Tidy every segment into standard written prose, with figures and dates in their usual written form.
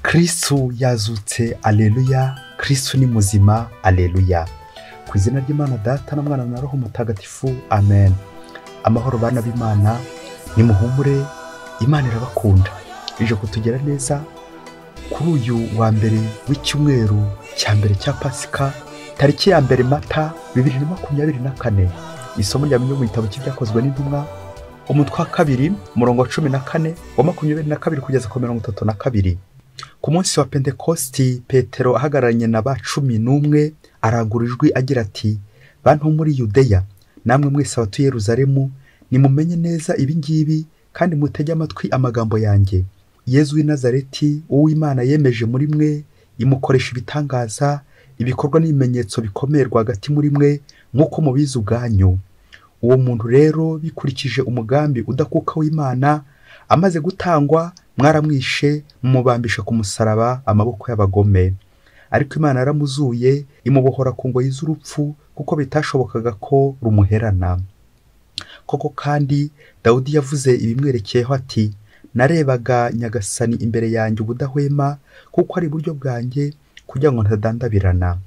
Kristu yazutse, aleluya. Kristu ni muzima, aleluya. Ku izina ry'Imana Data na Mwana na Roho Mutagatifu, amen. Amahoro bana b'Imana, nimuhumure, Imana irabakunda. Ije kutugera neza kuri uyu wa mbere w'icyumweru cya mbere cya Pasika, tariki ya 1 Mata 2024. Isomo rya mu gitabo cy'Ibyakozwe n'Intumwa, umutwe wa 2, umurongo wa 14 wa 22 kugeza ku 32. Ku munsi wa Pentekosti, Petero ahagararanye na ba 11 arangura ijwi agira ati: "Bantu muri Yudeya, namwe mwese abatuye Yerusalemu, nimumenye neza ibi ngibi kandi mutege amatwi amagambo yanjye. Yezu w'i Nazareti, uw'Imana yemeje muri mwe, imukoresha ibitangaza, ibikorwa n'ibimenyetso bikomeye rwagati muri mwe, nk'uko mubizi ubwanyu. Uwo muntu rero bikurikije umugambi udakuka w'Imana, amaze gutangwa mwaramwishe, mumubambisha ku musaraba amaboko y'abagome. Ariko Imana yaramuzuye, imubohora ku ngoyi z'urupfu, kuko bitashobokaga ko rumuherana. Koko kandi Dawudi yavuze ibimwerekeyeho ati: narebaga Nyagasani imbere yanjye ubudahwema, kuko ari iburyo bwanjye, kugira ngo ntadandabirana.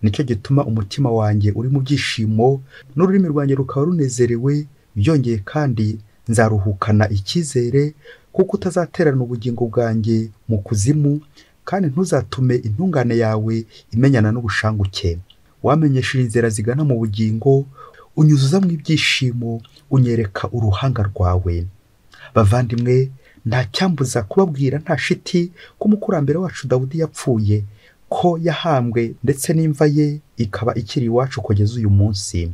Nicyo gituma umutima wanjye uri mu byishimo, n'ururimi rwanjye rukaba runezerewe. Byongeye kandi nzaruhukana icyizere, kuko utazaterana ubugingo bwanjye mu kuzimu, kandi ntuzatume intungane yawe imenyana n'ubushanguke. Wamenyesheje inzira zigana mu bugingo, unyuzuza mu ibyishimo, unyereka uruhanga rwawe." Bavandimwe, nta cyambuza kubabwira nta shiti ko umukurambere wacu Dawudi yapfuye, ko yahambwe ndetse n'imva ye ikaba ikiri iwacu kugeza uyu munsi.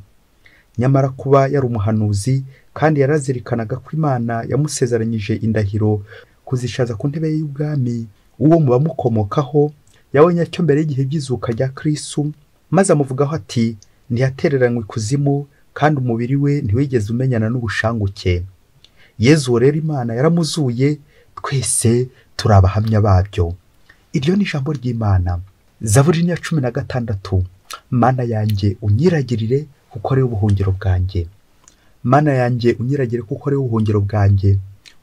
Nyamara kuba yari umuhanuzi kandi yarazirikanaga ko Imana yamusezeranyije indahiro kuzishaza ku ntebe y'ubwami uwo mu bamukomokaho, yabonye cyo mbere y'igihe by'izuka rya Kristu, maze amuvugaho ati: ntiyatereranywe ikuzimu, kandi umubiri we ntiwigeze umenyana n'ubushanguke. Yezu rero Imana yaramuzuye, twese turi abahamya babyo. Iryo ni ijambo ry'Imana. Zaburi ya 16. Mana yanjye unyiragirire, kuko ari ubuhungiro bwanjye. Mana yanjye unyiragire, kuko ari ubuhungiro bwanjye.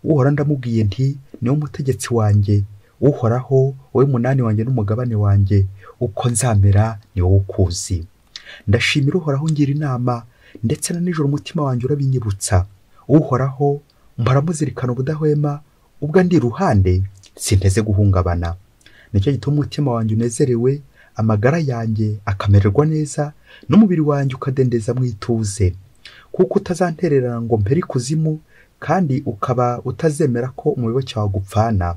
Uhoraho ndamubwiye nti: niwe mutegetsi wanjye. Uhoraho, wowe munani wanjye n'umugabane wanjye, uko nzamera ni wowe ukuzi. Ndashimira Uhoraho ngira inama, ndetse na nijoro umutima wanjye urabinyibutsa. Uhoraho mpora muzirikana ubudahwema, ubwo ndi iruhande sinteze guhungabana. Nicyo gituma umutima wanjye unezerewe, amagara yanjye akamererwa neza, n'umubiri wanjye ukadendeza mu ituze. Kuko utazantererana ngo mpere ikuzimu, kandi ukaba utazemera ko umuyoboke wawe agupfana.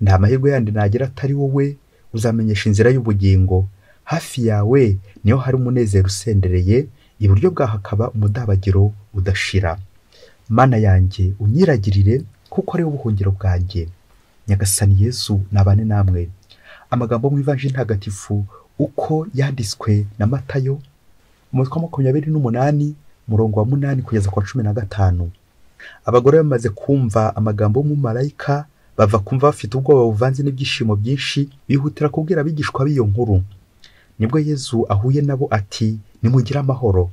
Nta mahirwe yandi nagira atari wowe, uzamenyesha inzira y'ubugingo. Hafi yawe niho hari umunezero usendereye, iburyo bwawe hakaba umudabagiro udashira. Mana yanjye unyiragirire, kuko ari ubuhungiro bwanjye. Nyagasani Yezu nabane namwe. Amagambo mu Ivanjiri Ntagatifu uko yanditswe na Matayo, umutwe wa 28, murongo wa 8 kugeza ku 15. Abagore bamaze kumva amagambo y'umumarayika, bava kumva bafite ubwoba buvanze n'ibyishimo byinshi, bihutira kubwira abigishwa b'iyo nkuru. Nibwo Yezu ahuye nabo ati: nimugire amahoro.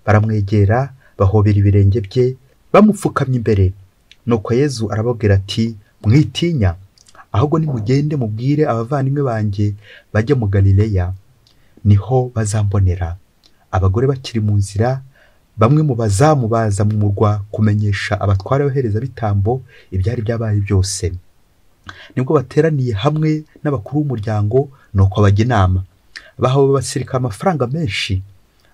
Baramwegera, bahobera ibirenge bye, bamupfukamye imbere. Nuko Yezu arababwira ati: mwitinya, ahubwo nimugende mubwire abavandimwe banjye bajye mu Galileya, niho bazambonera. Abagore bakiri mu nzira, bamwe mu bazamu baza mu murwa kumenyesha abatware b'abaherezabitambo ibyari byabaye byose. Nibwo bateraniye hamwe n'abakuru b'umuryango, nuko bajya inama. Bahawe abasirikare amafaranga menshi,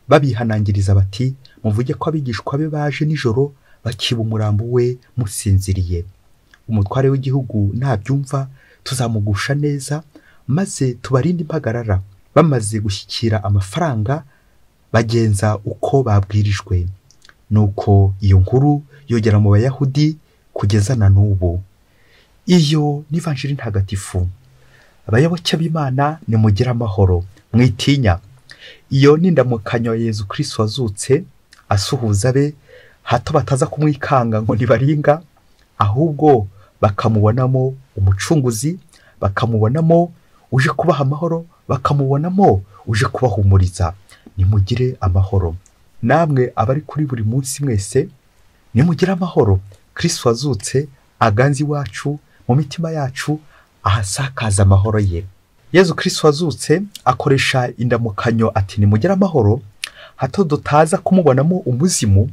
babihanangiriza bati: muvuge ko abigishwa be baje nijoro bakiba umurambo we musinziriye. Umutware w'igihugu nabyumva tuzamugusha neza, maze tubarinde impagarara. Bamaze gushyikira amafaranga, bagenza uko babwirijwe. Nuko iyo nkuru yogera mu Bayahudi kugeza na n'ubu. Iyo ni Ivanjiri Ntagatifu. Abayoboke b'Imana, nimugire amahoro, mwitinya. Iyo ni indamukanyo ya Yezu Kristu wazutse asuhuza abe, hato bataza kumwikanga ngo nibaringa, ahubwo bakamubonamo umucunguzi, bakamubonamo uje kubaha amahoro, bakamubonamo uje kubahumuriza. Nimugire amahoro. Namwe abari kuri buri munsi mwese, nimugire amahoro. Kristu wazutse aganze iwacu, mu mitima yacu, ahasakaza amahoro ye. Yezu Kristo wazutse akoresha indamukanyo ati nimugire amahoro, hato dutaza kumubonamo umuzimu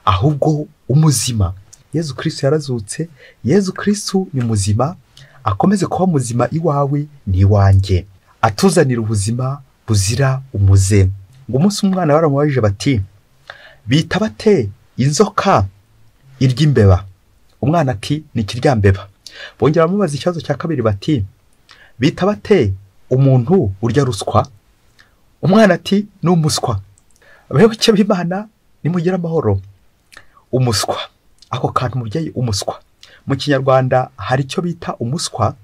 ahubwo umuzima. Yezu Kristo yarazutse, Yezu Kristo ni muzima, akomeze kuba muzima iwawe n'iwanjye, atuzanira ubuzima buzira umuze. Ngo umunsi umwana baramubajije bati bita bate inzoka irya imbeba? Umwana ati ni ikiryambeba. Bongera bamubaza ikibazo cya kabiri bati bita bate umuntu urya ruswa? Umwana ati ni umuswa. Abayoboke b'Imana nimugire amahoro. Umuswa, ako kantu mubyeyi, umuswa mu Kinyarwanda hari icyo bita umuswa,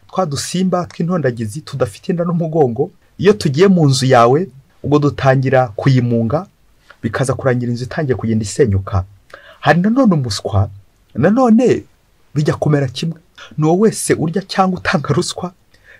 twa dusimba tw'intondagizi tudafite inda n'umugongo. Iyo tugiye mu nzu yawe ubwo dutangira kuyimunga, bikaza kurangira inzu itangiye kugenda isenyuka. Hari nanone umuswa, nanone bijya kumera kimwe, ni wowe wese urya cyangwa utanga ruswa,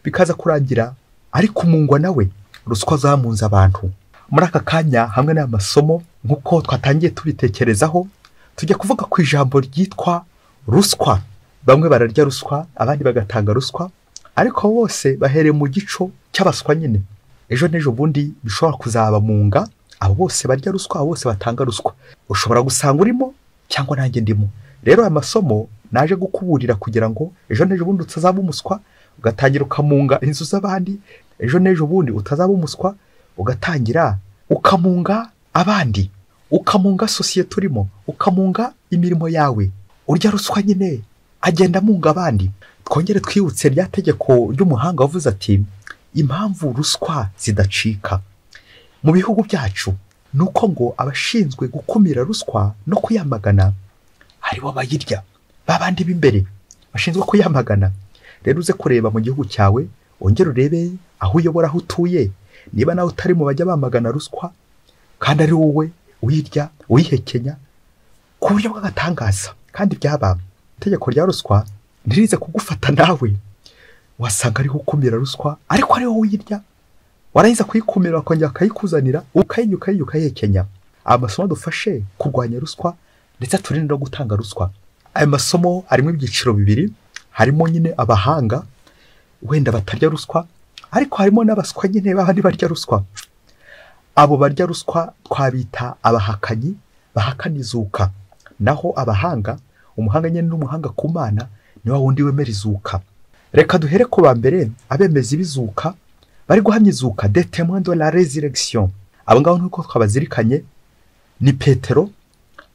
bikaza kurangira ari kumungwa nawe. Ruswa zamunze abantu. Muri aka kanya hamwe n'aya masomo nk'uko twatangiye tubitekerezaho, tujya kuvuga ku ijambo ryitwa ruswa. Bamwe bararya ruswa, abandi bagatanga ruswa, ariko bose bahereye mu gico cy'abaswa nyine. Ejo n'ejo bundi bishobora kuzaba munga abo bose barya ruswa, abo bose batanga ruswa. Ushobora gusanga urimo cyangwa nanjye ndimo. Rero aya masomo naje gukuburira kugira ngo ejo n'ejo bundi utazaba umuswa ugatangira ukamunga inzu z'abandi, ejo n'ejo bundi utazaba umuswa ugatangira ukamunga abandi, ukamunga sosiyete urimo, ukamunga imirimo yawe. Urya ruswa nyine agenda amunga abandi. Twongere twibutse rya tegeko ry'umuhanga wavuze ati impamvu ruswa zidacika mu bihugu byacu nuko ngo abashinzwe gukumira ruswa no kuyamagana aribo bayirya, babandi b'imbere bashinzwe kuyamagana. Rero uze kureba mu gihugu cyawe, wongere urebe aho uyobora, aho utuye, niba nawe utari mu bajya bamagana ruswa kandi ari wowe uyirya uyihekenya ku buryo bw'agatangaza. Kandi byaba itegeko rya ruswa ntirize kugufata nawe, wasanga ariho ukumira ruswa ariko ari wowe uyirya, warangiza kuyikumira bakongera bakayikuzanira ukayinywa ukayinywa ukayihekenya. Aya masomo adufashe kurwanya ruswa ndetse aturinde no gutanga ruswa. Aya masomo arimo ibyiciro bibiri, harimo nyine abahanga wenda batarya ruswa, ariko harimo n'abaswa nyine babandi barya ruswa. Abo barya ruswa twabita abahakanyi bahakana izuka, naho abahanga, umuhanga nyine n'umuhanga ku Mana ni wa wundi wemera izuka. Reka duhere ku ba mbere, abemeza ibizuka bari guhamya izuka, des témoins de la résurrection. Abo ngabo nkuko twabazirikanye ni Petero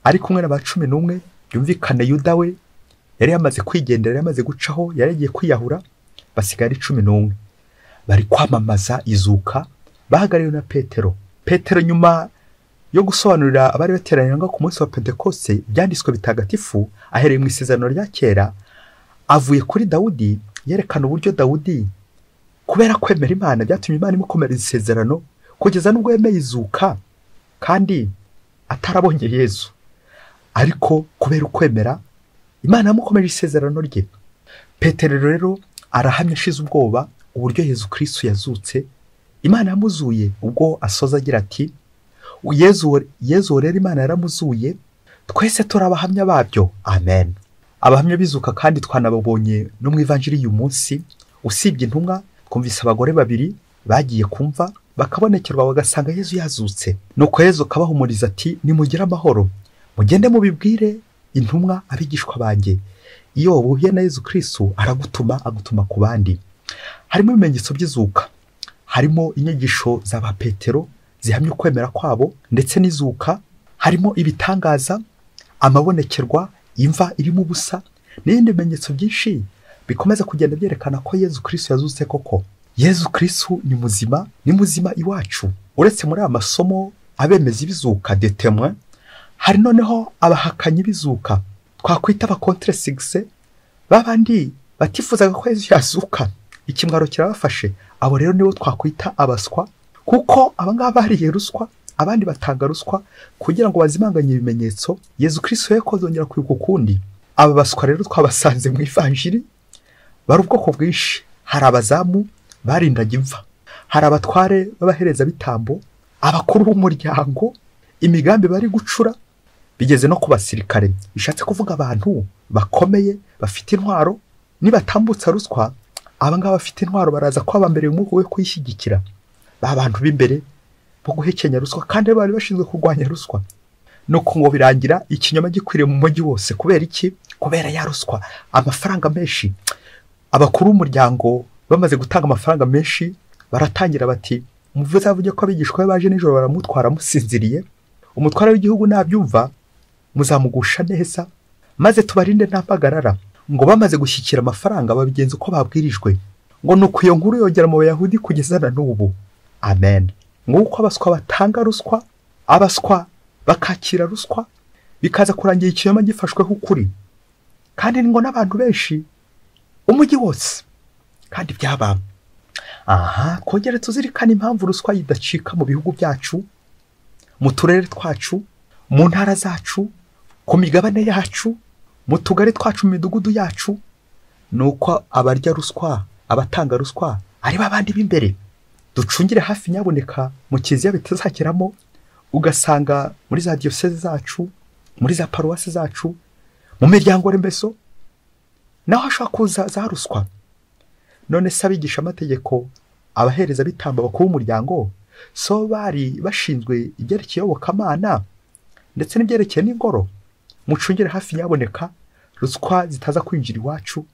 ari kumwe n'aba 11. Byumvikane Yuda we yari yamaze kwigendera, yari yamaze gucaho, yari yagiye kwiyahura, basigaye ari 11 bari kwamamaza izuka bahagarariwe na Petero. Petero nyuma yo gusobanurira abari bateraniye ngo ku munsi wa Pentekoste byanditswe bitagatifu, ahereye mu isezerano rya kera avuye kuri Dawudi, yerekana uburyo Dawudi kubera kwemera Imana byatumye Imana imukomereza isezerano kugeza n'ubwo yemeye izuka kandi atarabonye Yezu, ariko kubera ukwemera Imana yamukomeje isezerano rye. Petero rero arahamya ashize ubwoba uburyo Yezu Kristo yazutse, Imana yamuzuye, ubwo asoza agira ati Yezu rero Imana yaramuzuye, twese turabahamya babyo. Amen. Abahamya bizuka kandi twanababonye no mu ivanjiri y'uyu munsi. Usibye intumwa, twumvise abagore babiri bagiye kumva bakabonekerwa bagasanga Yezu yazutse. Nuko Yezu akabahumuriza ati nimugire amahoro, mugende mubibwire intumwa abigishwa banjye. Iyo uhuye na Yezu Kristo aragutuma, agutuma ku bandi. Harimo ibimenyetso by'izuka, harimo inyigisho za ba Petero zihamya ukwemera kwabo ndetse n'izuka, harimo ibitangaza, amabonekerwa, imva irimo ubusa n'ibindi bimenyetso byinshi bikomeza kugenda byerekana ko Yezu Kristo yazutse koko. Yezu Kristo ni muzima, ni muzima iwacu. Uretse muri aya masomo abemeza ibizuka des témoins, hari noneho abahakanyi bizuka twakwita aba contre succès, babandi batifuzaga ko Yezu yazuka, ikimwaro kirabafashe. Abo rero nibo twakwita abaswa, kuko abangaba bariye ruswa, abandi batanga ruswa kugira ngo bazimanganye ibimenyetso. Yezu Kristo yakozongera kwibuka ukundi. Aba baswa rero twabasanze mu ivanjiri bari ubwoko bwinshi. Hari abazamu barindaga imva, hari abatware b'abahereza bitambo, abakuru b'umuryango, imigambi bari gucura bigeze no ku basirikare. Bishatse kuvuga abantu bakomeye bafite intwaro, nibatambutsa ruswa Aba ngaba bafite intwaro baraza ko abambere umwuka we kuyishyigikira, ba bantu b'imbere bo guhekenya ruswa kandi bari bashinzwe kurwanya ruswa. Nuko ngo birangira ikinyoma gikwiriye mu mujyi wose. Kubera iki? Kubera ya ruswa, amafaranga menshi. Abakuru b'umuryango bamaze gutanga amafaranga menshi baratangira bati muvuze ko abigishwa be baje nijoro baramutwara musinziriye, umutware w'igihugu nabyumva muzamugusha neza maze tubarinde ntampagarara. Ngo bamaze gushyikira amafaranga babigenza uko babwirijwe. Ngo nuko iyo nkuru yogera mu Bayahudi kugeza na n'ubu. Amen. Nguko abaswa batanga ruswa, abaswa bakakira ruswa, bikaza kurangira ikinyoma gifashweho ukuri, kandi ngo n'abantu benshi umujyi wose kandi byaba. Aha kongera tuzirikana impamvu ruswa idacika mu bihugu byacu, mu turere twacu, mu ntara zacu, ku migabane yacu, mu tugari twacu, mu midugudu yacu. Nuko abarya ruswa, abatanga ruswa ari babandi b'imbere. Ducungire hafi nyaboneka mu kiliziya bitazakeramo, ugasanga muri za diyoseze zacu, muri za paruwasi zacu, mu miryango remezo naho hashobora kuza za ruswa. None se abigisha amategeko, abahereza bitamba bakuru b'umuryango, so bari bashinzwe ibyerekeye iyobokamana ndetse n'ibyerekeye n'ingoro? Mucungire hafi nyaboneka ruswa zitaza kwinjira iwacu,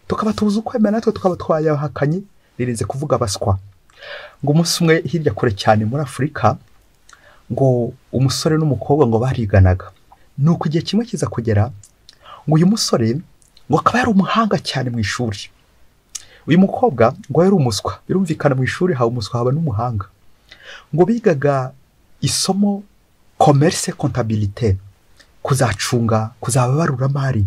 tukaba tubuze ukwemera natwe tukaba twayahakanye. Rirenze kuvuga abaswa. Ngo umunsi umwe hirya kure cyane muri Afurika, ngo umusore n'umukobwa ngo bariganaga. Nuko igihe kimwe kiza kugera, ngo uyu musore ngo akaba yari umuhanga cyane mu ishuri, uyu mukobwa ngo yari umuswa. Birumvikana mu ishuri haba umuswa haba n'umuhanga. Ngo bigaga isomo commerce comptabilité, kuzacunga, kuzaba baruramari.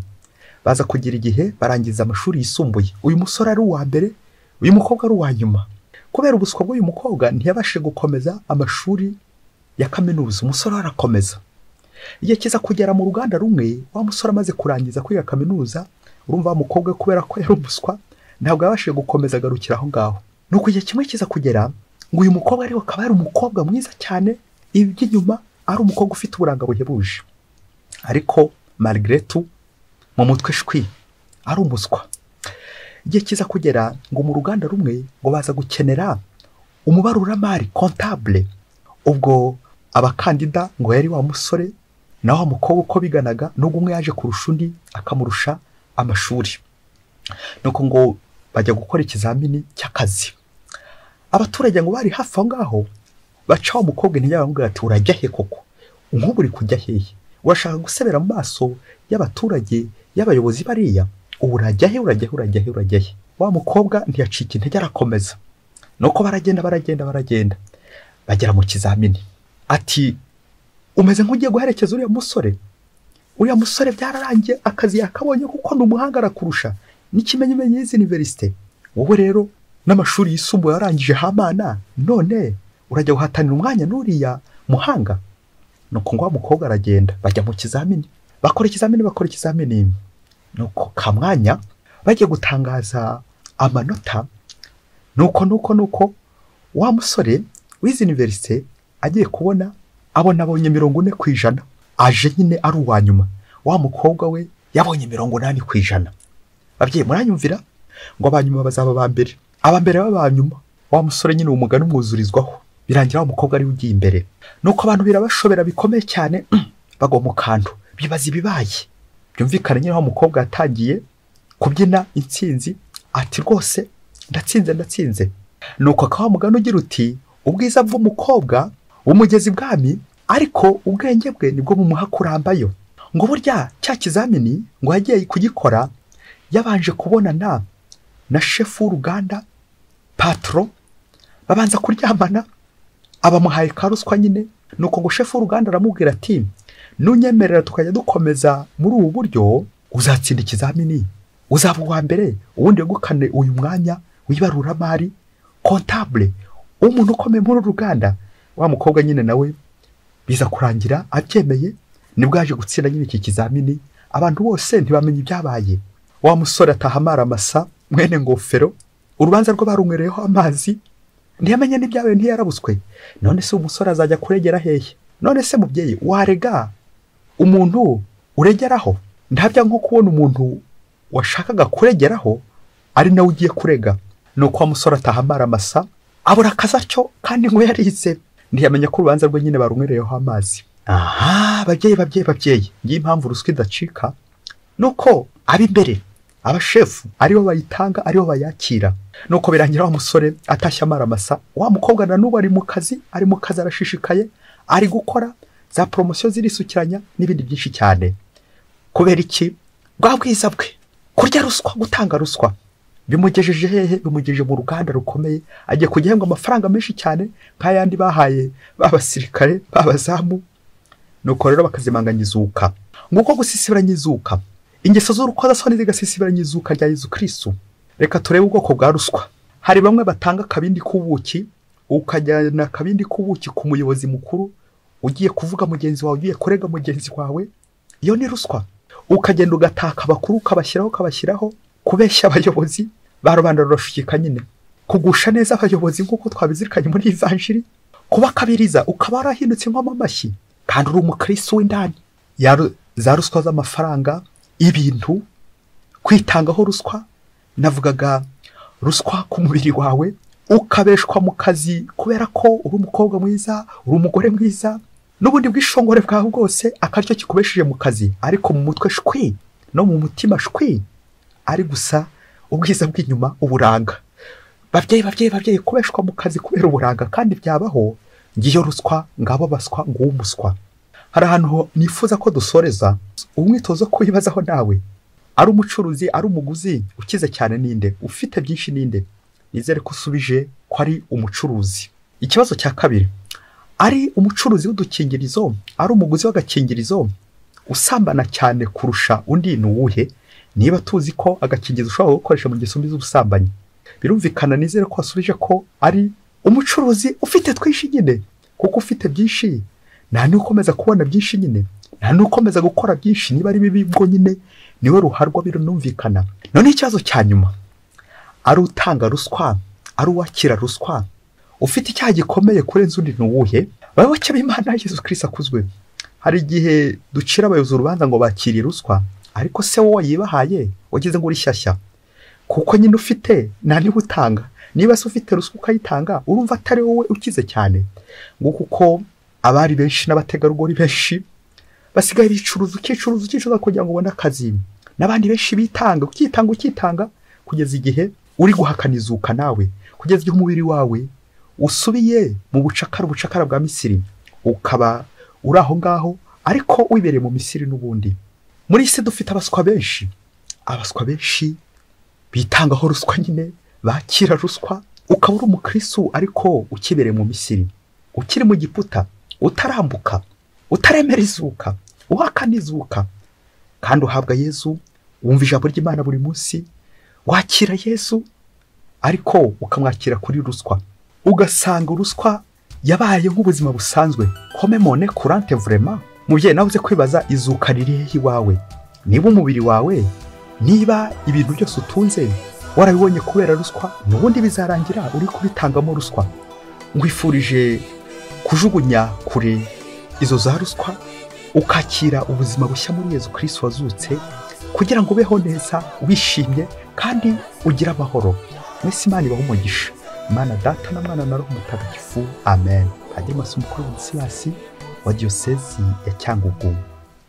Baza kugira igihe barangiza amashuri yisumbuye, uyu musore ari uwa mbere, uyu mukobwa ari uwa nyuma. Kubera ubuswa bw'uyu mukobwa ntiyabashije gukomeza amashuri ya kaminuza, umusore arakomeza. Igihe kiza kugera mu ruganda rumwe, wa musore amaze kurangiza kwiga kaminuza, urumva wa mukobwa kubera ko yari umuswa ntabwo yabashije gukomeza, agarukira aho ngaho. Nuko igihe kimwe kiza kugera, ngo uyu mukobwa ariko akaba yari umukobwa mwiza cyane, iby'inyuma ari umukobwa ufite uburanga buhebuje, ariko malgré tout mu mutwe shwi ari umuswa. Igihe kiza kugera ngo mu ruganda rumwe ngo baza gukenera umubaruramari comptable. Ubwo abakandida ngo yari wa musore na wa mukobwa uko biganaga, nubwo umwe yaje kurusha undi akamurusha amashuri. Nuko ngo bajya gukora ikizamini cy'akazi. Abaturage ngo bari hafi aho ngaho baca wa mukobwa intege baramubwira ati urajya he koko? Nk'ubu uri kujya hehe? Urashaka gusebera mu maso y'abaturage y'abayobozi bariya? Ubu urajya he, urajya he, urajya he, urajya he? Wa mukobwa ntiyacika intege arakomeza. Nuko baragenda baragenda baragenda bagera mu kizamini. Ati umeze nk'ugiye guherekeza uriya musore. Uriya musore byararangiye akazi yakabonye kuko ni umuhanga arakurusha, n'ikimenyimenyi y'izi universite. Wowe rero n'amashuri yisumbuye yarangije hamana, none urajya guhatanira umwanya n'uriya muhanga. Nuko ngo wa mukobwa aragenda, bajya mu kizamini, bakora ikizamini, bakora ikizamini. Nuko kamwanya bagiye gutangaza amanota, nuko wa musore w'izi universite agiye kubona abona abonye 40%, aje nyine ari uwa nyuma. Wa mukobwa we yabonye 80%. Babyeyi muranyumvira? Ngo abanyuma bazaba ba mbere, abambere b'abanyuma. Wa musore nyine umugani umwuzurizwaho, birangira wa mukobwa ari ugiye imbere. Nuko abantu birabashobera bikomeye cyane, bagwa mu kantu bibaza ibibaye. Byumvikane nyine wa mukobwa yatangiye kubyina intsinzi, ati rwose ndatsinze ndatsinze. Nuko akaba mugani ugira uti ubwiza bw'umukobwa w'umugezi bwami, ariko ubwenge bwe nibwo bumuha kurambayo. Ngo burya cya kizamini ngo yagiye kugikora yabanje kubonana na shefu w'uruganda patro, babanza kuryamana, abamuhaye karuswa nyine. Nuko ngo shefu w'uruganda aramubwira ati nunyemerera tukajya dukomeza muri ubu buryo uzatsinda ikizamini, uzaba uwa mbere, ubundi wegukane uyu mwanya w'ibaruramari comptable, umuntu ukomeye muri ruganda. Wa mukobwa nyine nawe biza kurangira abyemeye, nibwo yaje gutsinda nyine iki kizamini. Abantu bose ntibamenye ibyabaye. Wa musore atahamara amasa mwene ngofero, urubanza rwo barunywereyeho amazi, ntiyamenye n'ibyabaye, ntiyarabuswe. None se umusore azajya kuregera hehe? None se mubyeyi warega umuntu uregeraho? Ntabya nko kubona umuntu washakaga kuregeraho ari nawe ugiye kurega. Nuko wa musore ataha amaramasa, abura akazi atyo kandi ngo yarize, ntiyamenya ko urubanza rwe nyine barunywereyeho amazi. Aha, babyeyi babyeyi babyeyi, ngiyi impamvu ruswa idacika, nuko ab'imbere abashefu aribo bayitanga, aribo bayakira. Nuko birangira wa musore atashye amaramasa, wa mukobwa na n'ubu ari mu kazi, ari mu kazi arashishikaye, ari gukora za poromosiyo zirisukiranya n'ibindi byinshi cyane. Kubera iki? Bwa bwiza bwe, kurya ruswa, gutanga ruswa bimugejeje hehe? Bimugejeje mu ruganda rukomeye, agiye kugihembwa amafaranga menshi cyane nk'ayandi bahaye b'abasirikare b'abazamu. Nuko rero bakazimanganya izuka. Nguko gusisibiranya izuka, ingeso z'urukozasoni zigasisibiranya izuka rya Yezu Kristu. Reka turebe ubwoko bwa ruswa. Hari bamwe batanga akabindi k'ubuki, ukajyana akabindi k'ubuki ku muyobozi mukuru, ugiye kuvuga mugenzi wawe, ugiye kurega mugenzi wawe, iyo ni ruswa. Ukagenda ugataka abakuru, ukabashyiraho, ukabashyiraho, kubeshya abayobozi ba rubanda rurashukika nyine, kugusha neza abayobozi nk'uko twabizirikanye muri ivanjiri, kubakabiriza ukaba warahindutse inkomamashyi amashyi kandi uri umukristo w'indani. Za ruswa z'amafaranga, ibintu, kwitangaho ruswa, navugaga ruswa ku mubiri wawe, ukabeshwa mu kazi kubera ko uri umukobwa mwiza, uri umugore mwiza, n'ubundi bwishongore bwawe bwose akaryo kikubesheje mu kazi, ariko mu mutwe shwi no mu mutima shwi, ari gusa ubwiza bw'inyuma, uburanga. Babyeyi babyeyi babyeyi, kubeshwa mu kazi kubera uburanga kandi byabaho, ngiyo ruswa, ngabo baswa, nguwo umuswa. Hari ahantu nifuza ko dusoreza umwitozo kwibazaho nawe, ari umucuruzi, ari umuguzi, ukize cyane ninde, ufite byinshi ninde? Nizere ko usubije ko ari umucuruzi. Ikibazo cya kabiri, ari umucuruzi w'udukingirizo, ari umuguzi w'agakingirizo, usambana cyane kurusha undi ni uwuhe? Niba tuzi ko agakingirizo ushobora gukoresha mu ngeso mbi z'ubusambanyi, birumvikana nizere ko wasubije ko ari umucuruzi ufite twinshi nyine, kuko ufite byinshi nta n'ukomeza kubona byinshi nyine, nta n'ukomeza gukora byinshi, niba ari bibi bwo nyine niwe ruharwa, birumvikana. None ikibazo cya nyuma, ari utanga ruswa, ari uwakira ruswa, ufite icyaha gikomeye kurenza undi ni uwuhe? Bayoboke b'Imana, Yezu Kristo akuzwe. Hari igihe ducira abayobozi urubanza ngo bakiriye ruswa, ariko se wowe wayibahaye wagize ngo uri shyashya, kuko nyine ufite nta niba utanga. Niba se ufite ruswa ukayitanga, urumva atari wowe ukize cyane. Ngo kuko abari benshi n'abategarugori benshi basigaye bicuruza, ukicuruza, ukicuruza kugira ngo ubone akazi, n'abandi benshi bitanga, ukitanga, ukitanga, kugeza igihe uri guhakana izuka nawe, kugeza igihe umubiri wawe usubiye mu bucakara, ubucakara bwa Misiri, ukaba uri aho ngaho ariko wibereye mu Misiri n'ubundi. Muri isi dufite abaswa benshi, abaswa benshi bitangaho ruswa nyine, bakira ruswa, ukaba uri umukristo ariko ukibereye mu Misiri, ukiri mu Giputa, utarambuka, utaremera izuka, uhakana izuka, kandi uhabwa Yezu, wumva ijambo ry'Imana buri munsi, wakira Yezu ariko ukamwakira kuri ruswa, ugasanga ruswa yabaye nk'ubuzima busanzwe. Comme monnaie courante vraiment. Mubyeyi nawe uze kwibaza, izuka riri hehe iwawe? Niba umubiri wawe, niba ibintu byose utunze warabibonye kubera ruswa, n'ubundi bizarangira uri kubitangamo ruswa. Nkwifurije kujugunya kure izo za ruswa, ukakira ubuzima bushya muri Yezu Kristo wazutse, kugira ngo ubeho neza wishimye kandi ugire amahoro. Mwese Imana ibahe umugisha. Imana Data na Mwana na Roho Mutagatifu. Amen. Padiri Masumbuko Wenceslas wa Diyosezi ya Cyangugu.